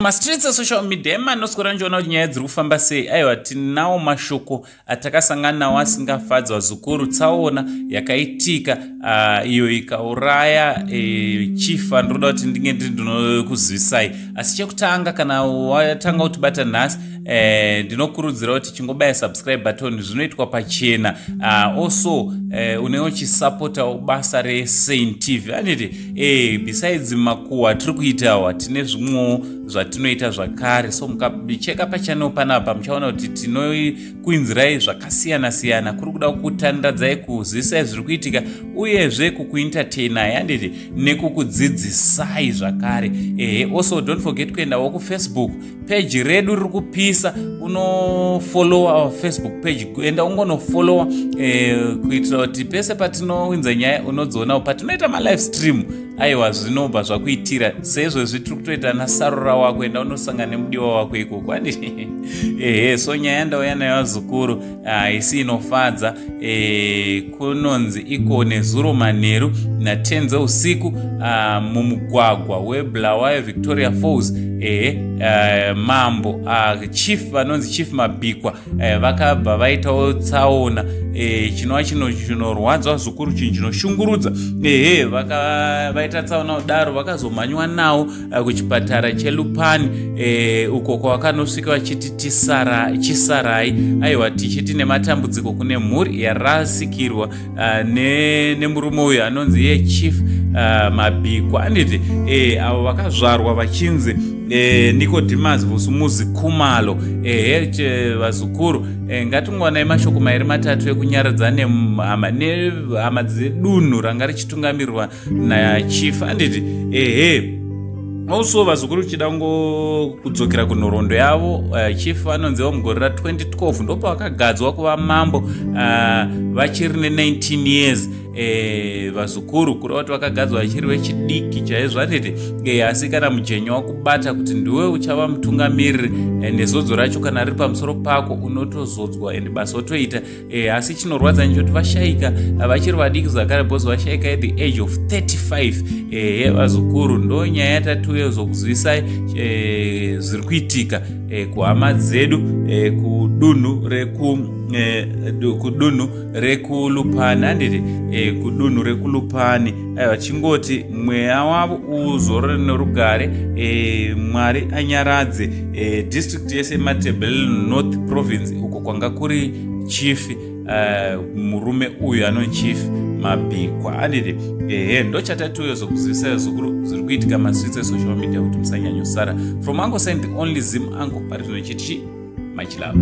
Mastreets esocial media emanoswera ndichiona kuti nyaya dziri kufamba sei. Aiwa, tinawo mashoko atakasangana nawo asingafadzi, vazukuru. Tsaona yakaitika iyo ikauraya chief. Andinoda kuti ndinge ndiri ndinokuzivisai, asi chekutanga, kana watanga kutibata nhasi, ndinokurudzira kuti chingobaya subscribe button, zvinoitwa pachena. Also, une uchisapotawo basa reSaint TV, anditi? Besides makuhwa tiri kuitawa, tine zvimwewo zvatinoita zvakare. So mukacheka pachannel panapa, muchaona kuti tinokuinzirai zvakasiyana-siyana, kuri kuda kutandadzai, kuzivisai zviri kuitika, uyezve kukuentertainai, handiti, nekukudzidzisai zvakare. Ehe, also don't forget kuendawo kuFacebook page redu, riri kupisa. Unofollowa our Facebook page, enda ungonofollowa kuitira kuti pese patinowinza nyaya unodzionawo, patinoita malive stream. Aiwa, zvinobva zvakuitira. Seizvozvi tiri kutoita nasarura wako, enda unosangana nemudiwa wako ikoko, anditi? Ehe, so nyaya yandauya nayo, vazukuru, haisi inofadza. Kunonzi iko nezuro manheru na10 dzeusiku, mumugwagwa weBulawayo Victoria Falls, ehe, mambo, chief vanonzi Chief Mabhikwa, vakabva vaitawo tsaona, chinova chino chinorwadza, vazukuru, chinhu chinoshungurudza. Ehe, vaita tsaona kudaro, vakazomhanywa nawo kuchipatara cheLupane, uko kwavakanosvika vachiti chisarai. Aiwa, tichiti nematambudziko kune mhuri yarasikirwa nemurume uyu anonzi iye Chief Mabhikwa, anditi? Avo vakazvarwa vachinzi Nicodemus Vusumuzi Kumalo. Ehe, vazukuru, ngatingonai mashoko mairi matatu ekunyaradza nehama dzedunhu ranga richitungamirirwa nachief, anditi? Ehe, also, vazukuru, tichida kudzokera kunhoroondo yavo, chief vanonziva mugore ra2012 ndopavakagadzwa kuva mambo, vachiri ne19 years, vazukuru. Kureva kuti vakagadzwa vachiri vechidiki chaizvo, atiti? Asi kana mujenya wakubata kuti ndiwe uchava mutungamiriri, nezodzo racho kana riri pamusoro pako, unotozodzwa and basa otoita. Asi chinorwadza nechoti vashayika vachiri vadiki zvakare, because vashayika at the age of 35. Ehe, vazukuru, ndo nyaya yatatiuye zokuzivisai zviri kuitika kuhama dzedu kudunhu rekuLupane, handiti? Kudunhu rekuLupane. Aiwa, chingoti mweya wavo uzorore nerugare, Mwari anyaradze district yese yeMatebele North Province, uko kwanga kuri chief, murume uyu anonzi Chief Mabhikwa, anditi? Ehe, ndochatatiuyo zokuzivisai, zukuru, zviri kuitika mastreets esocial media, kuti musanyanyosara. From Uncle Saint, the only Zim uncle, pari zvino chiti much love.